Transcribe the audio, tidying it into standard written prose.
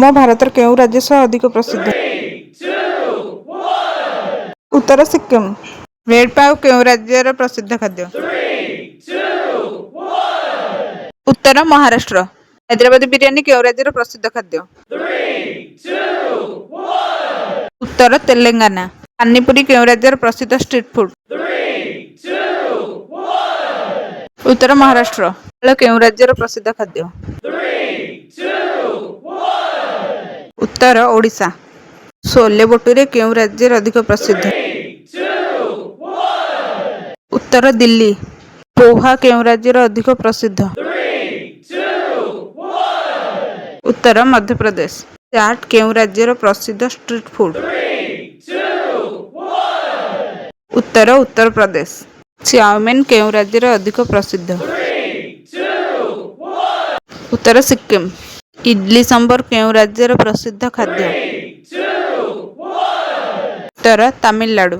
ମୋମୋ ଭାରତର କେଉଁ ରାଜ୍ୟ ସହ ଅଧିକ ପ୍ରସିଦ୍ଧ? ଉତ୍ତର ସିକ୍କିମ। ବ୍ରେଡ ପାଉ କେଉଁ ରାଜ୍ୟର ପ୍ରସିଦ୍ଧ ଖାଦ୍ୟ? ଉତ୍ତର ମହାରାଷ୍ଟ୍ର। ହାଇଦ୍ରାବାଦୀ ବିରିୟାନୀ କେଉଁ ରାଜ୍ୟର ପ୍ରସିଦ୍ଧ ଖାଦ୍ୟ? ଉତ୍ତର ତେଲେଙ୍ଗାନା। ପାନିପୁରୀ କେଉଁ ରାଜ୍ୟର ପ୍ରସିଦ୍ଧ ଷ୍ଟ୍ରିଟ୍ ଫୁଡ୍? ଉତ୍ତର ମହାରାଷ୍ଟ୍ର। ପଖାଳ କେଉଁ ରାଜ୍ୟର ପ୍ରସିଦ୍ଧ ଖାଦ୍ୟ? ଉତ୍ତର ଓଡ଼ିଶା। ଛୋଲେ ଭଟୁରେ କେଉଁ ରାଜ୍ୟରେ ଅଧିକ ପ୍ରସିଦ୍ଧ? ଉତ୍ତର ଦିଲ୍ଲୀ। ପୋହା କେଉଁ ରାଜ୍ୟରେ ଅଧିକ ପ୍ରସିଦ୍ଧ? ଉତ୍ତର ମଧ୍ୟପ୍ରଦେଶ। ଚାଟ୍ କେଉଁ ରାଜ୍ୟର ପ୍ରସିଦ୍ଧ ଷ୍ଟ୍ରିଟ୍ ଫୁଡ୍? ଉତ୍ତର ଉତ୍ତରପ୍ରଦେଶ। ଚାଉମିନ୍ କେଉଁ ରାଜ୍ୟରେ ଅଧିକ ପ୍ରସିଦ୍ଧ? ଉତ୍ତର ସିକ୍କିମ। ଇଡଲି ସମ୍ବର କେଉଁ ରାଜ୍ୟର ପ୍ରସିଦ୍ଧ ଖାଦ୍ୟ? ଉତ୍ତର ତାମିଲନାଡୁ।